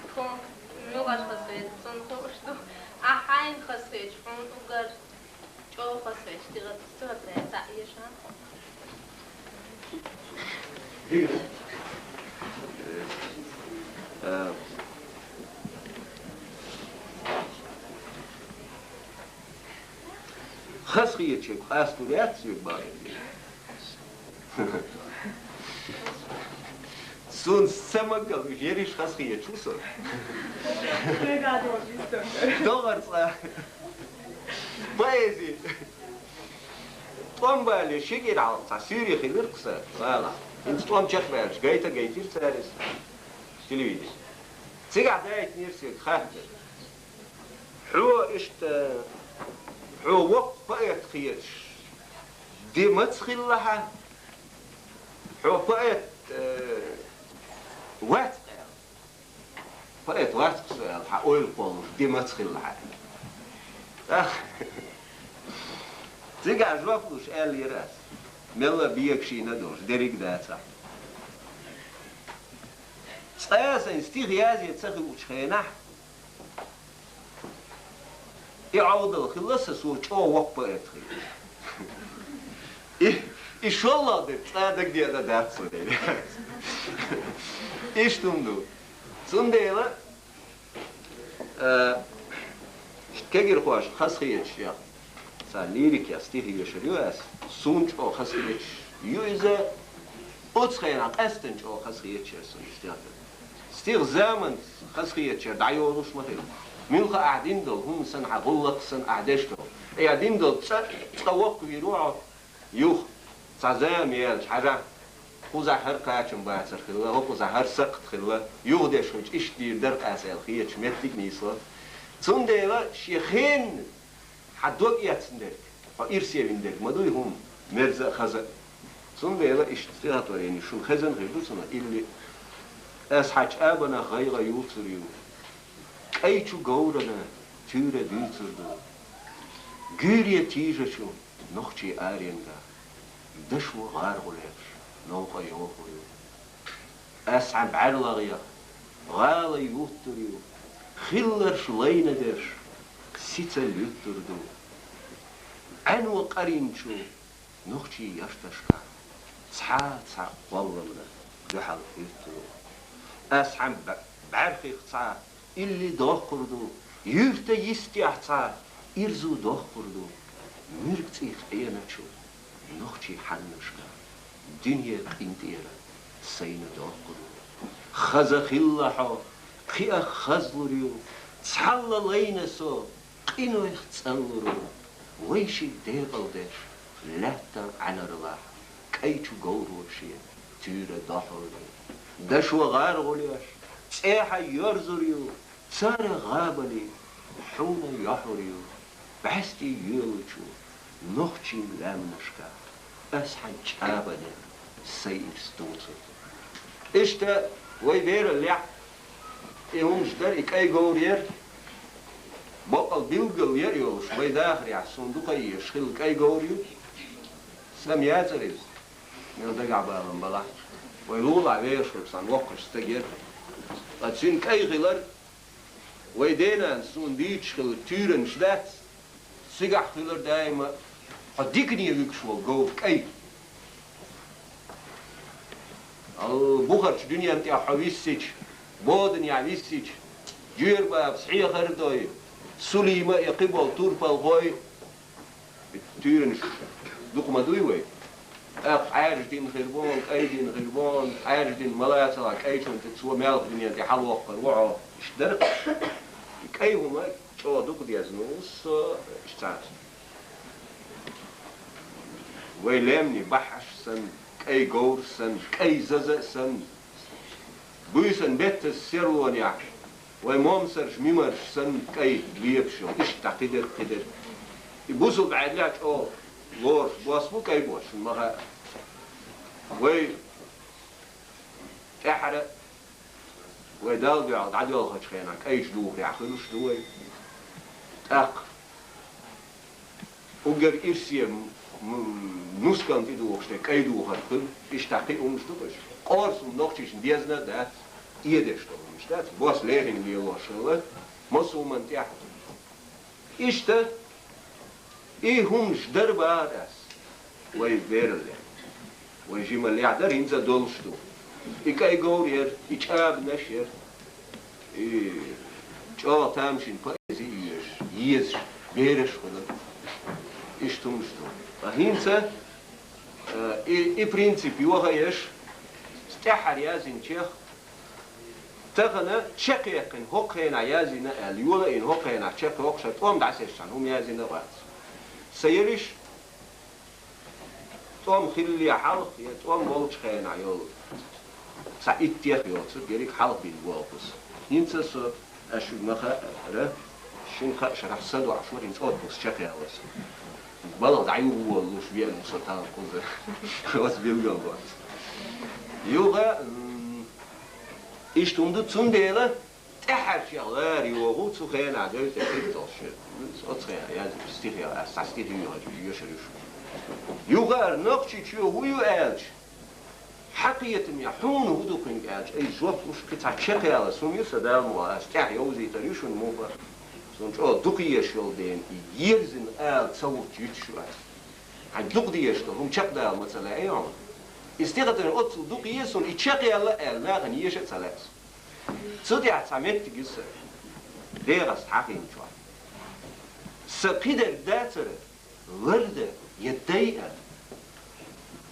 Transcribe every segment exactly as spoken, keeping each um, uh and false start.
Тхо муьлхаш хазахеташ, цунна хууш ду. Ахь хьайна хазахеташ, хьуна уггар чӀогӀа хазахеташ, тӀера цӀа ца эшан. Э, хазахетачерг къастор яц соьга бахьан. Суна самагал уж ерриш хазахеташ ву со. ДогӀар цкъа. Поэзи. ТӀом бале ши кӀира хьалха цхьа суьйре хилира-кх сан, валлахӀи. ХӀинца тӀом чекхбаьлча гайта гайтира цара иза. Телевидени. Цигахь даийтинера соьга хаттар. Хьо иштта, хьо воккха поэт хеташ де маца хилла хьан? Хьо поэт, э, вац-кх аьлла. Поэт вац-кх со аьлла, хьан ойла кхоллалуш де маца хилла хьан? ТӀаккха цигахь жоп луш аьллера ас. Мелла а бегашийна долуш, дерриг а дацахь. Цкъа а сайн стих язъе ца хиллачу хенахь, и Ӏовдал хилла сан, со чӀогӀа воккха поэт хилла. И, и шолгӀа дерг цкъа а дагадеана дац суна. Иштта хӀума ду. Цундела, а, кегирхошна хазахеташ яхь. Сан лирика я, стих ешар ю ас. Суна чӀогӀа хазахеташ ю иза, оцу хенахь къаьсттина чӀогӀа хазахеташ яра суна стих. Стих заманца хазахеташ яра, дӀайолуш ма хилла. Муьлхха ахь дина долу хӀума санна, хьан гӀуллакх санна ахь деш долу. Ахь дина долу цкъа, цкъа воккхавийр ву хьо юха. Цхьа зама яьлча, хьажахь, кхузахь хӀара кхачам бацар хилла, хӀокхузахь хӀара сакхт хилла, юха деш хилча, иштта дийр дара-кх ас аьлла хеташ меттиг а нийсло. Цундела шен хенан хьан дог эцна дерг, хьо ирсе вина дерг ма дуй хӀума, мерза а, хаза а. Цундела иштта стихотворени шуна хезна хир ду цунах илли. Ас хьан чӀабанах гӀайгӀа юьйцур ю, кӀайчу говрана туьйра дуьйцур ду. Гуьйре тийжачу нохчийн аренгахь дашо гӀаргӀулеш новкъа йохур ю. Ас хьан бӀаьрлагӀех гӀала юьттур ю, хилларш лайна дерш сица луьттур ду. Ӏаьно къаринчу нохчийн яьшташкахь цхьа а цхьа кхолламна дуьхьал хӀуьттур ду. Ас хьан бӀаьрхих цхьа илли доккхур ду, юьрта йистехь цхьа ирзу доккхур ду, муьрг цӀийх Ӏеначу нохчийн хьаннашкахь дуьне къинтӀера сайна доккхур ду. Хаза хилла хьо, кхиах хазлур ю, цхьалла лайна со къинойх цӀанлур ву, вайшиъ декъалдеш лаьттан Ӏаьнарлахь, кӀайчу говро шен туьйра дохьур ю. Дашо гӀаргӀулеш цӀехьа йоьрзур ю, цара гӀабали хьуна йохьур ю, бӀаьсте йоьлучу нохчийн лаьмнашкахь ас хьан чӀабанех сайн ирс дуьйцур ду. Иштта вай бераллехь и хӀумаш дара, и кӀай говр яра, баккъал билггал яа йолуш, вай дахарехь суна дукха а езаш хилла кӀай говр ю. Сан яцара иза, мел дагахь балам балахь. Вай лулахь вехаш волу цхьана воккхачу стаг яра. Ткъа цуьнан кӀай хилар, вай денана суна дийцаш хилла туьйранаш дац, цигахь хилар даима хьо дикане вуьгуш волу говр кӀай. Ал бухарчу дуьнен тӀехь хьо виссича, боданехь виссича, Жуьйрбабас хьехар а дой, Сулима а, кхиболу турпалхой, туьйранаш дукха ма дуй вай. ТӀаккха Ӏаьржа дина хир бу хьуна, кӀай дина хир бу хьуна, Ӏаьржа дина ма лацалахь, кӀайчунна тӀе цо маьлхан дуьнен тӀе хьалавоккхур ву хьо. Иштта дара. КӀай хӀума чӀогӀа дукха дезна ву со, иштта цхьацца. Вай лаьмнийн баххьаш санна, кӀай говр санна, кӀай заза а санна, буьйсан беттаза серлонехь, вай момсарш, мимарш санна, кӀай лепаш йолу, иштта кхидерг, кхидерг. И бусалба Ӏаьдалехь чӀогӀа лоруш бос бу кӀай бос, шуна ма хаьа. Вай тӀаьхьара, вай Далла дуьхьал дӀадоьлхучу хенахь, кӀайчу духарехь хуьлуш ду вай. ТӀаккха уггар ирсе м-, м-, нускална тӀедухуш дерг кӀай духар хуьлу, иштта кхин а хӀумаш ду-кх уьш. Къорсаман нохчашна дезна а дац. эдеш долу хӀуманаш дац, бос леррина лелош хилла, массо а хӀуманна тӀехь. Иштта, и хӀуманаш дара бахара ас, вай бераллехь. Вай жималлехь дара, хӀинца а долуш ду. И кӀай говр яра, и чӀабанаш яра, и чӀогӀа тамашийна поэзи а езаш, езаш, бераш а хуьлу. Иштта хӀуманаш ду. Ткъа хӀинца, э, и, и принцип йоха а еш, тӀаьххьара яздинчех, тахана чекхъяьккхина хӀокху хенахь яздина аьлла, йолаийна хӀокху хенахь чекхйоккхуш, тӀом дӀасаьшчхьана хӀума яздина а вац. Сан ерриш тӀом хиллехь хьалха я тӀом болчу хенахь йолу цхьа иттех йоцург ерриг хьалха бина болу кхуза. ХӀинца со, аш шуьга ма хаъара, шина хаъ шарахь са доӀуш вара, хӀинца отпуск чекхъяьлла со. Балха дӀаюхаволалуш веана ву со тахана кхуза. Оцу билгал доцу. Юха, м, иштта хӀума ду, цундела тӀаьххьарчех лара йогӀу цу хенахь девза тӀе хир долуш. Оцу хенахь яздина стихех ас цхьа стих юьйхьачу йоьшур ю шуна. Юха Нохчийчоь хӀун ю аьлча, хьан кхетаме хьуна хӀун ду кхуьнга аьлча, ай жоп луш кхин цхьа чекхъяла, суна ю сан Дала мукъ лахь, ас тӀаьхьа йовзийтар ю шуна муха. Суна чӀогӀа дукха езаш йолу дела, и ерзина ала ца хӀуттуш юьтуш ю ас. Хьайн дукха дезаш долу хӀума чекхдала ма ца лаьа хьуна. И стихатуьра оццул дукха еза суна, и чекхъяла аьлла, нахана еша а ца лаьа суна. Цу тӀехь цхьа меттиг ю сан, дегӀаца хьахийна чохь. Сан кхидерг дацара, ларда я дайа,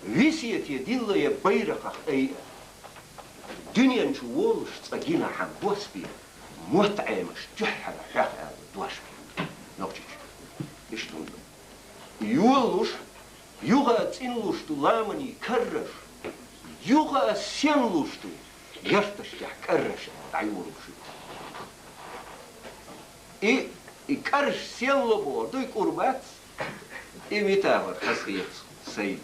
весете дилла я байракхах айа. Дуьнен чу волуш цкъа гина хьан бос бен, мотт Ӏемаш дуьххьара хьох аьлла дош бен. Нохчийчоь. Иштта хӀума ду. Йолалуш, юха а цӀинлуш ду ламанийн карраш, юха а сенлуш ду, ярташ тӀехь кӀарраш дӀайолалуш ю. И, и кӀарраш сенло бохург ду, и кӀур бац, и метафора хазахета сайн.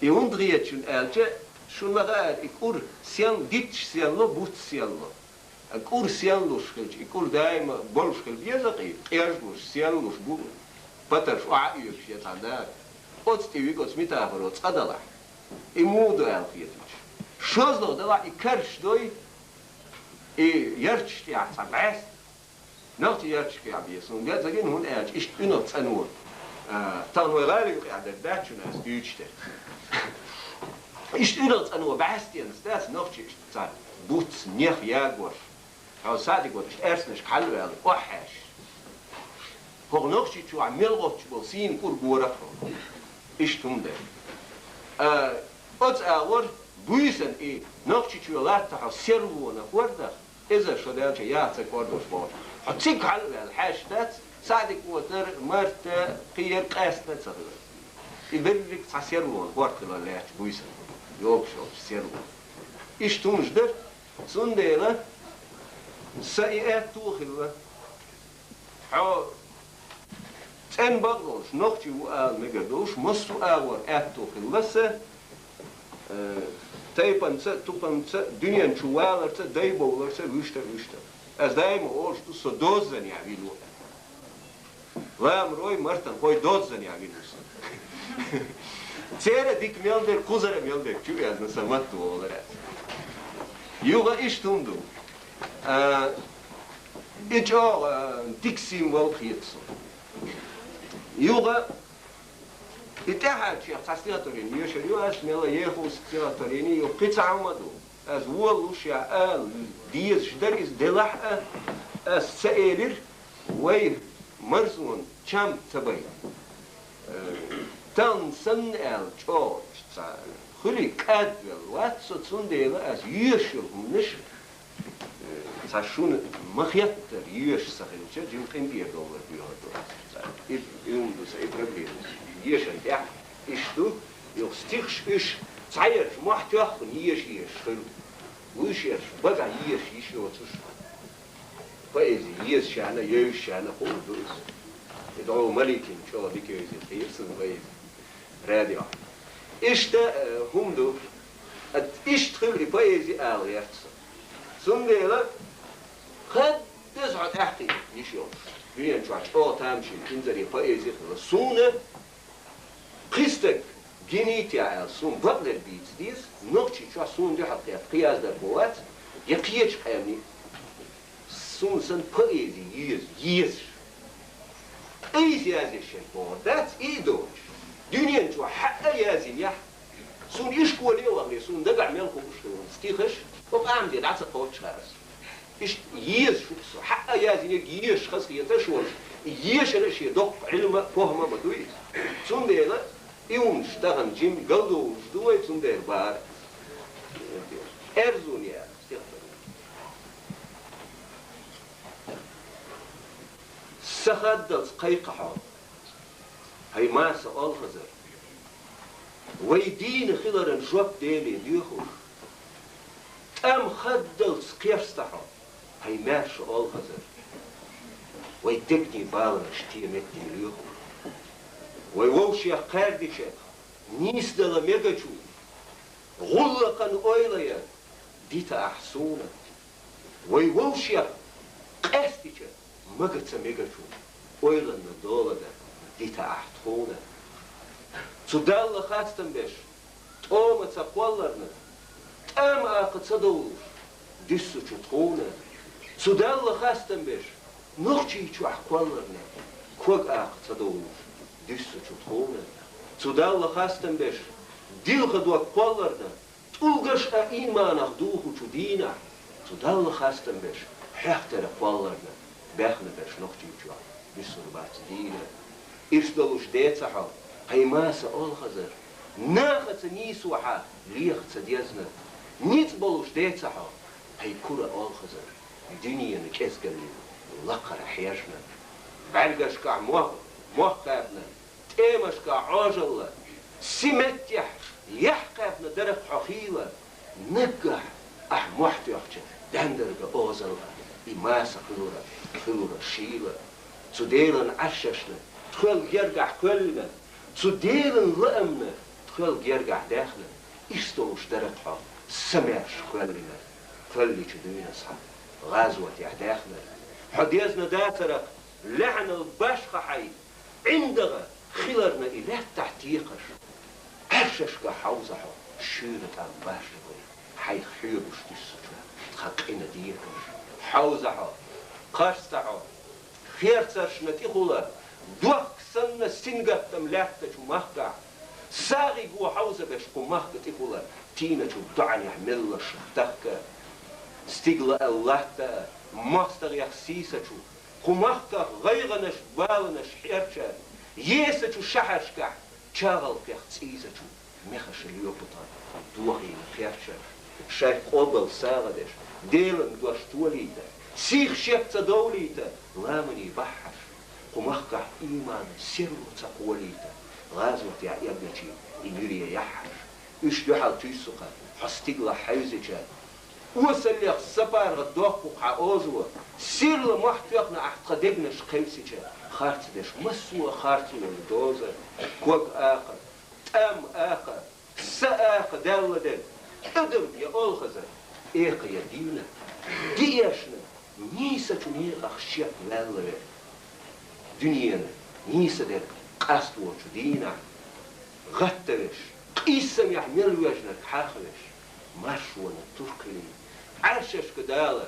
И хӀунда хета шуна аьлча, шуна ма хаара, и кӀур сен, дитташ сенло, буц сенло. КӀур сенлуш хилча, и кӀур даима болуш хила беза-кх и, къежлуш, сенлуш бу, патарш охьа а оьгуш я цхьана дара. Оцу тӀе вига оцу метафоро цкъа далахь, и муха ду аьлла хеташ. ШозлагӀа далахь, и карраш дой, и ярташ тӀехь цхьа бӀаьста. Нохчийн ярташ тӀехь бен суна деза гина, хӀунда аьлча иштта уьнах цӀано. А, тахана вай гӀали юкъехь дерг дац шуна ас дуьйцуш дерг. Иштта уьнах цӀано бӀаьстенаш дац нохчий иштта цхьа буц, нех ягош. Хьо садик вара иштта аьрсанашка хьалаваьлла, охьахьаьжча. ХӀокху Нохчийчохь мел гӀоттуш болу сийна кӀур гора хьо. Иштта хӀума дара. А, оцу агӀор буьйсан и Нохчийчоь латта хьо серлонах вардах, иза шо даьлча яха ца кӀордош бохуш. Хьо цига хьалаваьлла хьаьжча дац, садик отар, марта, кхиер къаьста ца хилар. И берриг цхьа серлонан хӀорд хилар лаьтташ буьйсан. Йогуш йолчу серлонан. Иштта хӀуманаш дара, цундела сан и аьтту а хилла. Хьо цӀена бакъдолуш, нохчи ву ала мегар долуш, массо а агӀор аьтту хилла сан, э, тайпанца а, тукхамца а, дуьнен чу валарца а, дай бовларца а, вуьшта а, вуьшта а. Ас даима олуш ду, со дозанехь вина ву. Ламарой, мартанхой дозанехь вина ву со. Церан дика мел дерг, кхузара мел дерг чу везна сан матто олар ас. Юха иштта хӀума ду. А, и чӀогӀа, а, дика символ хета со. Юха и тӀаьхьарчех цхьа стихотворени йоьшур ю ас, мелла ехуш стихотворени ю, кхин цхьа хӀума ду. Ас волалуш я ала дезаш дара иза делахь а, ас ца элира, вай марзонан чам ца бай. Э, тан санна аьлла чӀогӀа цхьа хуьлий кӀадвелла вац со, цундела ас йоьшуш йолу хӀуманаш, э, цхьа шуна ма хеттара йоьшуш ца хилча, жима къинтӀера довлар доьхур ду ас. И, и хӀума ду сан, и проблема. Ешан тӀехь иштта ду, юха стихаш уьш цхьаерш мохь тоьхна еш еш хуьлу. Вуьш ерш, бага еш йиш йоцуш. Поэзи езачарна, йевзачарна хуур ду иза. И дӀо Маликин чӀогӀа дика йовзийта хиира сан поэзи. Радио. Иштта, э, хӀума ду. Ат иштта хила и поэзи ала гӀерта со. Цундела хаддаза хьо тӀаьхкхийна йиш йолуш. Дуьнен чохь чӀогӀа тамашийна инзаре поэзи хила. Суна кхин стаг гинийта аьлла, суна бакъдерг дийца деза, Нохчийчохь суна дуьхьал кхетта кхин яздархо вац, я кхечу къаьмнийн. Суна санна поэзи еза, езаш. Айса язъеш шен бохур дац, и доцуш. Дуьнен чохь хьаъа язйинехь, суна и школе а вахале, суна дагахь мел хууш хилла стихаш, хӀокху Ахьмаде дӀа ца кхоччуш хаар ас. Иштта еза шу со, хьаъа язйинарг езаш хазахеташ волуш, езара шен доккха Ӏилма а, похӀма а ма ду иза. Цундела и хӀуманаш тахана жима галдовлуш ду вай, цундела бахара. Эрзун яра стихбар. Са хаддалц кхайкха хьо, хӀай Маса олхазар. Вай дийна хиларан жоп Деле доьхуш, тӀам хаддалц кхерста хьо, хӀай маьрша олхазар. Вай дегнийн баланаш тӀе меттиг лоьхуш, вай вовшех кхаьрдича, нийсадала мегачу гӀуллакхан ойла ян дита ахь суна. Вай вовшех къаьстича, мага ца мегачу ойланна доладан дита ахь тхуна. Цу Далла хастам беш, тӀома ца кхолларна, тӀам акха ца довлуш, дуьссучу тхуна. Цу Далла хастам беш, Нохчийчохь кхолларна, ког акха ца довлуш, дуьссучу тхуна. Цу Далла хастам беш, дилха дог кхолларна, тӀулгаш а ийманах духучу дийнахь, цу Далла хастам беш, хьехтера кхолларна, баьхна берш Нохчийчохь буьсур бац дийна. Ирс долуш деца хьо, хӀай Маса олхазар, нахаца нийсо хьан леха ца дезна. Ницкъ болуш деца хьо, хӀай кура олхазар, дуьненан кӀезгаллин лакхара хьежна. БӀаьргашкахь мох, мох кхаьбна, тӀемашкахь Ӏожалла, син меттехь яхь кхаьбна дарах хьо хийла, наггахь ахь мохь тоьхча, даьндарга озалла, и Маса кхуьлура, кхуьлура шийла. Цу Делан Ӏаршашна тхоьл гергахь кхоьллина, цу Делан лаамна тхоьл гергахь даьхна, ирс долуш дарах хьо са маьрша кхоьллина, кхоьлличу дуьйна схьа гӀазотехь даьхна. Хьо дезна дацарах лаьхьанал башха хьай, ӀиндагӀа хиларна и лаьттахь текхаш. Ӏаьршашка хьовза хьо, шуьйра тӀам башха вай, хьайх хьоьгуш дуьссучу тхан къина декаш. Хьовза хьо, кхарста хьо, херцаршна тӀехула, дохк санна сингаттам лаьттачу махкахь, сагӀиго хьовзабеш кху махка тӀехула, тийначу доӀанехь меллаша тахка. Стигла аьлла латта а, мостагӀех сийсачу, кху махках гӀайгӀанаш, баланаш хьерча, есачу шахьаршкахь чагӀалкхех цӀийзачу мехаша лоьху тхан дохийна кхерча, шайх къобал сагӀа деш, Делан дош толийта, сих шек ца довлийта, ламанийн баххьаш, кху махкахь ийманан серло ца кхолийта, гӀазотехь эгначийн и муьре яххьаш. Уьш дуьхьал туьйсу-кха, хьо стиглахь хьевзича, осаллех са паргӀат доккху-кх хьан озо, сирла мохь тоьхна ахь тхан дегнаш кхевсича, харцдеш массо а харц волу доза, ког акха, тӀам акха, са акха даьлла дерг, адам я олхазар, экха я дийна, диэшна, нийсачу некъах шек ваьлла верг. Дуьненан нийса дерг къаст волчу дийнахь, гӀатта веш, къийсамехь мел воьжнарг хьаха веш, маршонан турх хилийна, Ӏаьршашка Дала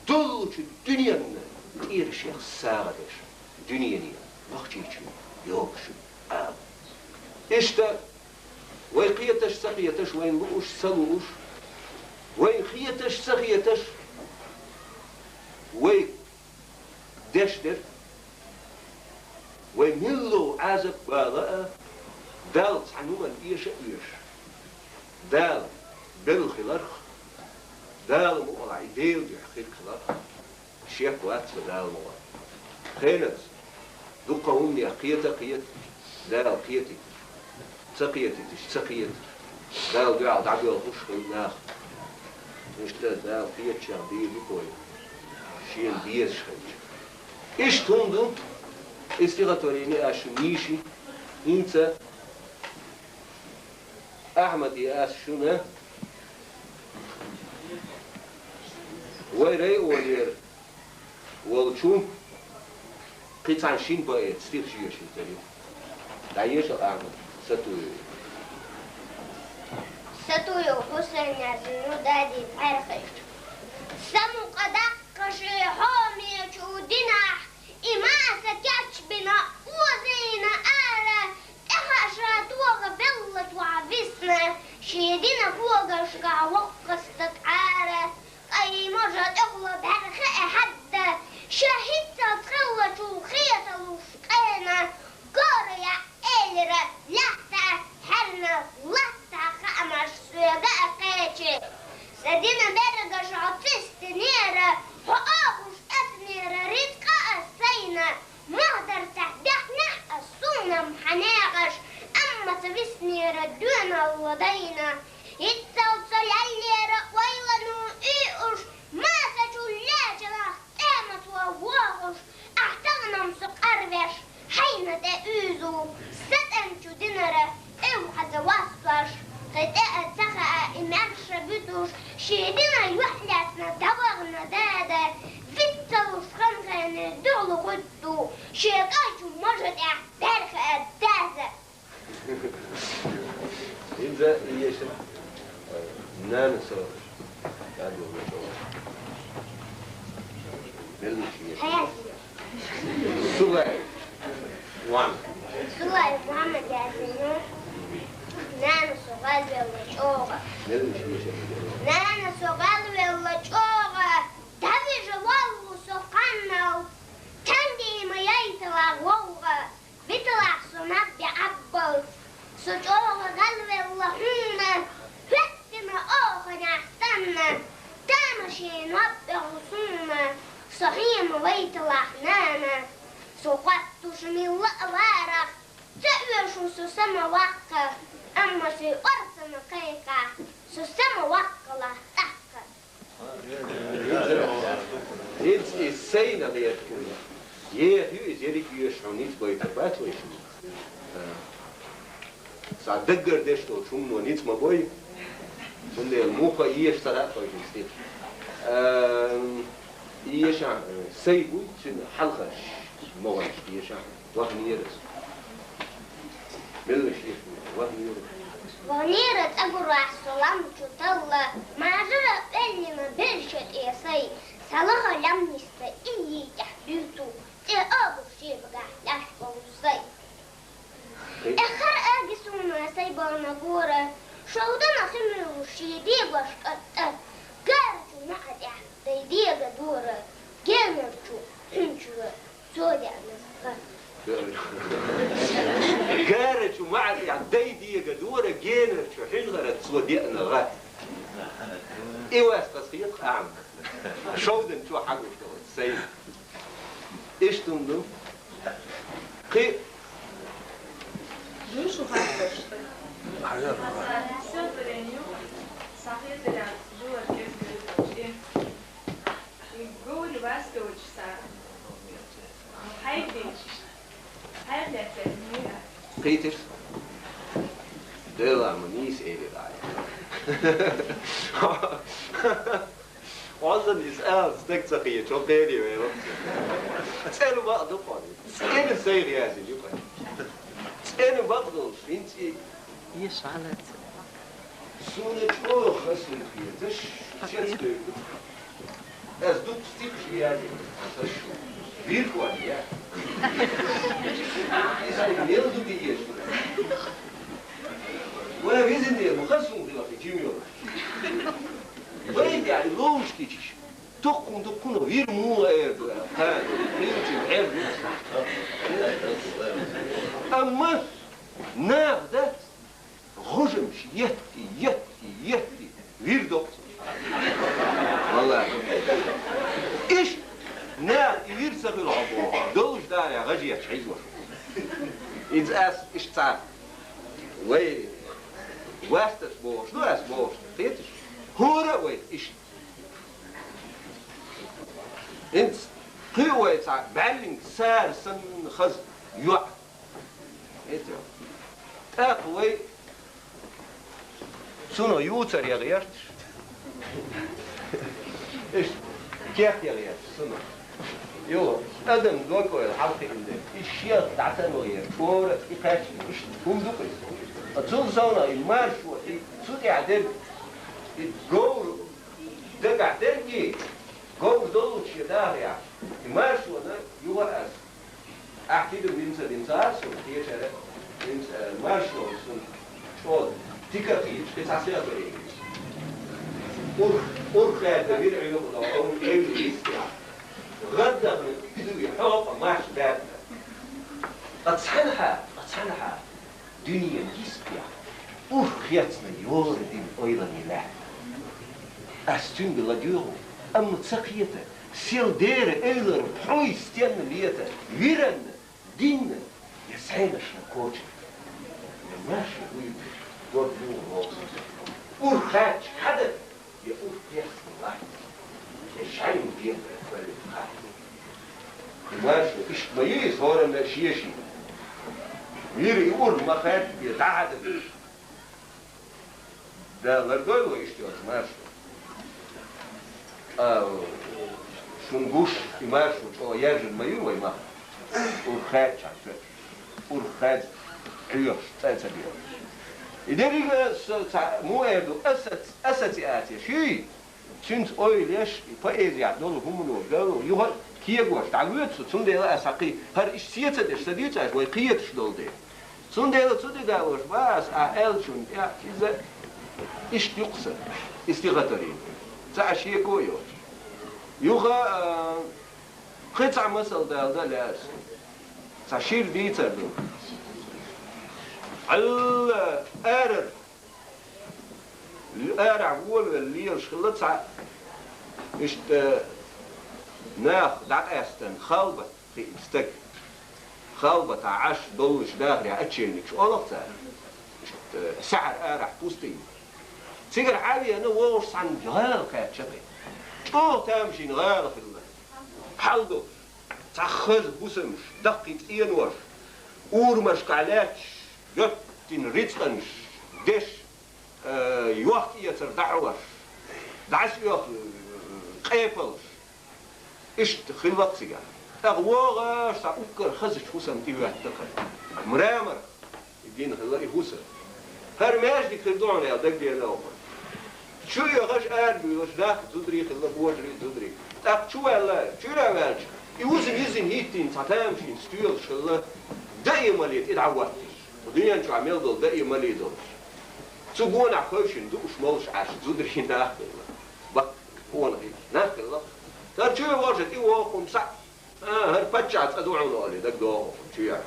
доллучу дуьненна тӀера шех сагӀа деш, дуьнене, Нохчийчоьнна йогуш ала. Иштта, вай кхеташ, ца кхеташ, вайна лууш, ца лууш, вайна хеташ, ца хеташ, вай деш дерг, вай милла Ӏазап бала а, Далла цхьа нуман эша а оьшу. Дала белла хиларх, Дала мукъалахь и Делан дуьхьа хирг хиларх, шек вац со Дала мукъа. Хенаца, дуккха хӀуманех кхета а кхета, Дала кхетийта. Ца кхетийтича, ца кхета. Дала дуьхьал дӀабоьлхуш хилла нах. Иштта Дала кхетачех дийр ду кхой, шена безаш хилча. Иштта хӀума ду, и стихотворени ас шуна йийши, хӀинца Ахьмаде ас шуна вай районера волчу кхин цхьана шина поэта стихаш йоьшуьйтур ю. ДӀаеша, Ахьмад, Сатуев. Сатуев Хьусайн яздина ю, «Дадин Ӏаьрхиш». Хьо цистинера, хьо агӀуш эцнера рицкъа ас сайна, мохь дарцахь даьхнехь ас суна-м хьан некъаш, амма ца виснера доьналла дайна. Иццал со леллера ойлано и уш, маса чу лечалахь тӀема цо вохуш, ахьтагӀнам со къарвеш, хьайна тӀе уьйзу, са тӀем чу динара, эв хьаза вассош, кхин тӀе а ца хаа и маьрша буьтуш, шен дина юьхь лаьцна дӀавахана дада, виц ца луш хан хене дуьхьал гӀуьтту, шен кӀай чу мажа тӀехь баьрха а даза. ХӀинца и еша, э, нана со. Мел иш еша. Сулай. Ван. Сулай Мухаммад Ясин. Нана со гӀалвелла чӀогӀа. Мел иш еша. Нана со гӀалвелла чӀогӀа. Давижа валлу со къаннал. Тандима яйтала вовгӀа. Виталахь со наб беӀаббалц, со чӀогӀа гӀалвелла хьуна, хӀоьттина оха нах санна, тамашийна ваппехь суна, со хьема вайталахь, нана, со хӀоттуш милла а варах, ца оьшу со сама ваккха, амма ший орцана кхайкхахь, со сама ваккхалахь тӀаккха. ХӀинца и сайна гӀерташ. Еха ю иза ерриг а оьшуш хьуна ницкъ байтар бац вай шуна. Цхьа даггара деш долчу хӀумано ницкъ ма бой. Цундела муха еша ца хаьа вай шуна стих. Ам, еша, сай буй, цуьнан хьалхарш, могӀарш еша. Вахнера со. Мелла шех вахнера. Вахнера цӀа гурахь со лам чу талла, мажара пӀеллина белша тӀе сай, салаха лам нисса иллий тӀехь буьйцу, тӀе агуш шен багахь лаьш болу сай. Эххар аги суна сай бахна гора, шовдана хи муьлуш шен дегош кӀатта, гарчу маӀа тӀехь дай дега дора, генарчу хьуьнчура. Цо деана гӀа. Гарачу маӀа тӀехь дай дега дора, генарчу хьуьнхара цо деана гӀа. И вас хаза хета къам. Шовдан чу хьагуш долу сай. Иштта хӀума ду. Кхин. Ду шу хаттарш? Сахьедаран жугӀар кӀезиг. И говр васточу са. Хьайгдинчу. Хьайгдецерг муьйра. Кхийтира? Дела ма нийса элира. Озан иза ала стаг ца кхечо кхери вела. ЦӀена бакъ ду кхо. ЦӀена сайга яздина ю кхо. ЦӀена бакъ долуш, хӀинца и Еш гӀалаца. Суна чӀогӀа хаза хӀума хеташ, чец дойду. Ас дукха стикаш яли, ас шу вирхой я. Иза мел ду биеш. Ва визин де, ма хаза хӀума хила хи жим йо. Вай де, ловушки чиш. Тоххун-тоххуна вир мула эр ду. Ха, хилчи эр ду. Амма нах дац. ГӀожамаш етти, етти, етти, вир доккху. Валлахи. Иштта, наха и вир ца хила хьо боху, долуш дарехь гӀажеташ хьийзош. Иза ас иштта цхьа вай васташ бохуш ду, ас бохуш, кхеташ? ХӀора а вай иштта. ХӀинца кхин а вай цхьа бӀаьллинг сара санна хаза йоӀ. ХӀинца. ТӀаккха вай цунах юцар ян гӀерташ. Иштта, кех ян гӀерташ цунах. Йо, адам докойла хьалхиъна дерг. И шех дӀа ца ло ян, чора, и кхаьчна, иштта хӀума ду-кх иза. Ткъа цул совнах и маршо, и цу тӀехь дерг, и говр дагахь дерг и, говр доллучу шен дахарехь, и маршона юха ас. Ахь тидам динца динца а суна, кхечара динца, э, маршо суна чӀогӀа дика кхийча, кхин цхьа сехьа ца веъна. Урх, урх хаьдда вира Ӏуьйху догӀу, Ӏуьйху йистехь. ГӀаддахна дуьйна хьокъа марш даьдда. Ткъа цхьанхьа, ткъа цхьанхьа дуьненан йистехь урх хецна йора дина ойлане лаьтта. Ас цуьнга ладуьйгӀу, амма ца кхета, сел дера эйлар пхьуй стенна лета, виранна, динна, я схьенашна коча. Я маша вуй, год югӀу вогӀу. Ур хаьттача хьада, я ур кхесна латта, я шайна бегара кхоьллина хатта. И маша иштта ма йий, хӀоранна шеший. Вира и ур ма хаьтта, я дӀахьада. Да, лардойла вай иштта йоцу маршо. А, шун гуш, и маршо чӀогӀа яьржина ма ю вай мах. Урх хаьдча, урх хаьдча, Ӏоьхуш, цӀа ца бехаш. И деррига со ца, му эр ду, асоци-, ассоциация, шуьй? Цуьнца ойла еш, и поэзият долу хӀумано, долу, юха а кегош, дӀавоьду со, цундела аса кхин, хӀара иштта сецадеш, ца дийца аша, вай кхеташ долу дела. Цундела цу тӀе далош бан ас ахь аьллачунна тӀехь иза иштта юккъе сан, и стихотворение. Цхьа а шеко а йоцуш. Юха, а, кхин цхьа масал дала дан лаьара сан. Цхьа шира дийцар ду. Хьалла арара, арахь волавелла лелаш хилла цхьа, иштта нах дӀакъаьстина халбат. Кхин стаг. Халбатахь Ӏаш доллучу дахарехь отшельникаш олу-кх цара. Иштта, саьхьара арахь пустыня. Цигара хьавеана вогӀуш цхьана гӀала кхаьчча кхин. ЧӀогӀа тамашийна гӀала хилла. Хьал долуш. Цхьа хаза хӀусамаш, даккхий цӀенош, урамашкахь лаьтташ, йоьттина рицкъанаш, деш, э, йохк-эцар дӀахьош, дӀасаоьху, э, къепалш. Иштта хилла-кх цигахь. ТӀаккха вогӀуш цхьа уггар хазачу хӀусамна тӀехӀоьттира-кх. Мрамор гина хилла и хӀусам. ХӀара маьждиг хир ду хьуна аьлла дагадеана оха. Чу оьхуш ара буьйлуш нах, зударий хилла, божарий, зударий. ТӀаккха чу ваьлла, чуьра а ваьлча, и хӀусам йизина хӀиттийна цхьа тамашийна стоьлаш хилла, даимале тӀе дӀахӀоттийна. Кху дуьнен чохь мел долу даимале долуш. Цу гонахь хевшина дууш молуш Ӏаш зударий нах хилла. Баккха къонахий нах хилла. ХӀара чу вогӀуш тӀе вогӀу хӀума схьа. А, хӀара паччахь цӀа ду хьуна олий, дагадогӀу хӀокху чуьра.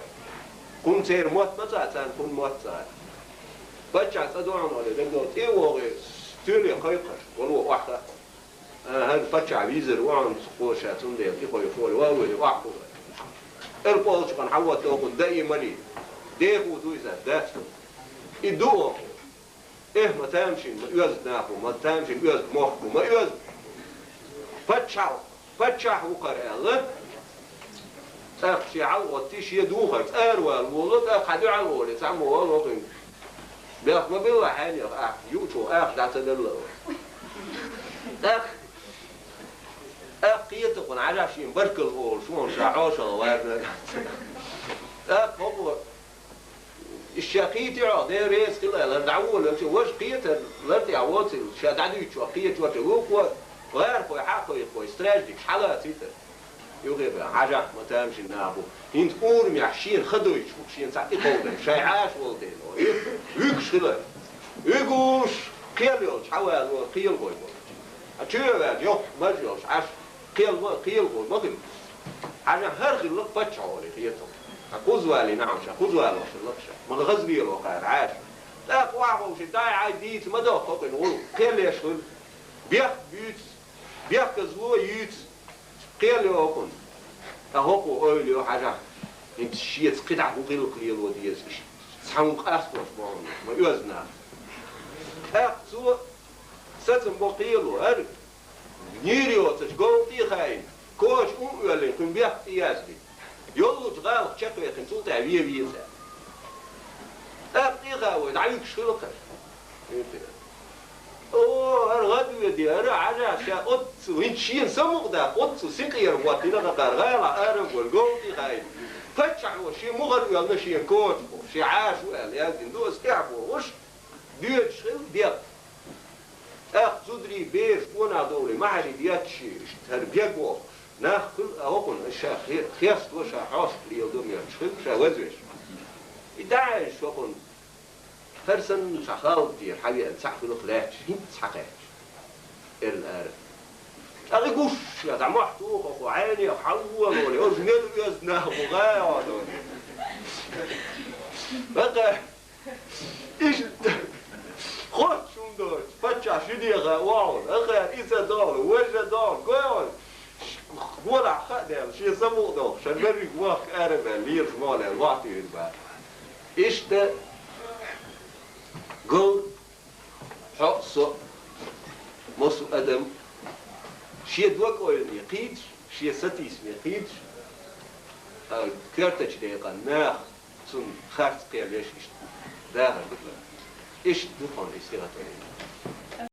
Кхунна церан мотт ма ца, царна кхунна мотт ца. Паччахь цӀа ду хьуна олий, дагадогӀу, тӀе а вогӀий, стоьле кхайкхаш, вало охьахаа. А, хӀара паччахь визар ву хьуна кхо ша, цундела тӀе кхойкху олий, ва вуьйлий, охьахула. Эр полчукъан хьан ватта хӀокхунна даимале. Дехо ду иза, дац ду. И ду оха. Эхь, ма тамашийна, ма оьзда нах бу, ма тамашийна, оьзда мохк бу, ма оьзда. Паччахь, паччахь ву хӀара аьлла. ТӀаккха шен хьалгӀоттий, шен духар, цӀера вала волу, тӀаккха хьан дуьхьал волий, цхьаммо вала вохуьйту. Белх ма билла хьенех, ахь, юучо, ахь дӀа ца делла. ТӀаккха, тӀаккха кхета кхунна, хьажахь шена баркалла олуш, вон ша хьошалгӀа варна. ТӀаккха хӀокхо Иштта ша кхийти хьо, Дела реза хила аьлла, дӀаволавелча, важа кхетар лар тӀехь воцийла, ша дӀадуьйцучохь кхеташ вара, вукхо, гӀарахой, хьакхойкхой, стражникаш хьалацийта. Юххе бен, хьажахь, ма тамашийна нах бу. ХӀинца урамехь шена ха дойтуш бу, шена цхьа тӀекховдайна, шайн Ӏаш волу дела, вуьгуш хилар. Вуьгуш, кхел йолчу хьавалора, кхелахой болчу. Ткъа чу а ваьлла, йоккха маж йолуш Ӏаш. Кхел ма, кхелахо ма хила. Хьажа хӀара хилла паччахьо олий хетал. Ткъа кхуза валийна хьуна ша, кхуза валош хилла ша. Ма хаза лело кхара Ӏаш. ТӀаккха охьаховший, дай хьай дийца ма доху хӀокхуьнан гӀуллакх. Кхел еш хуьлу. Бехк буьйцу, бехказло юьйцу. Кхел йо хӀокхунна. Ткъа хӀокхо ойла йо хьажахь. ХӀинца шеца кхидӀа хӀун гӀиллакх лело деза иштта. Цхьа хӀун къастош бохьуна, ма оьзда нах. ТӀаккха цо сацам бо кхело, хӀара. Нийр йоцуш, говла тӀе а хаийна, коча ун а оьллина, кхуьнан бехк тӀе яздина. Йоллучу гӀалах чекхвехкина, цул тӀаьхьа вен веза. ТӀаккха тӀе а хаавой, дӀавуьгуш хилла кхара. О, хӀара гӀадведе, хӀара хьажа ша оццу, хӀинца шена самукъадаккха, оццу синкъера хӀоттийна хӀокхара гӀалахь ара а волу, говла тӀе а хаийна. Паччахьо шен мухӀар а оьллина шен кочахо, шен Ӏаша ву аьлла яздина ду аса тӀаьхьа бохуш, доьдуш хилла бехк. ТӀаккха зударий, бераш, къонах довлий, маьхьарий детташ, иштта хӀара бегвохуш, нах хуьлу а хӀокхунна, ша хе-, хесто, ша хьоста леладо моьттуш хилла, ша вазвеш. И дӀахьаьжча хӀокхунна, хӀара санна цхьа халба тӀера хьавеана, цхьаъ хуьлу-кх лаьтташ, хӀинцца хьакхаьчча. Эрна ара. ТӀаккха и гуш, я дӀа мохь туху хӀокхо, хьенех хьалволале, оцу мел оьзда нах бу гӀайгӀа долу. Бакъа. Иштта. Хоттуш хӀун Паччахь ши деха вахьуна, ахар и ца долу, важа долу, гой хьуна. Гонахь хаа дела, шен самукъа доху, шайн берриг вахка ара а баьлла, лелаш вале, вахтийна бара. Иштта гал хьо а, со а, массо а адам шен дог ойлане кхийдаш, шен сатийсаме кхийдаш, а, коьртачу декъан нах цунна харц кхел еш иштта дахар ду хьуна. Иштта ду хьуна и сиха тӀе.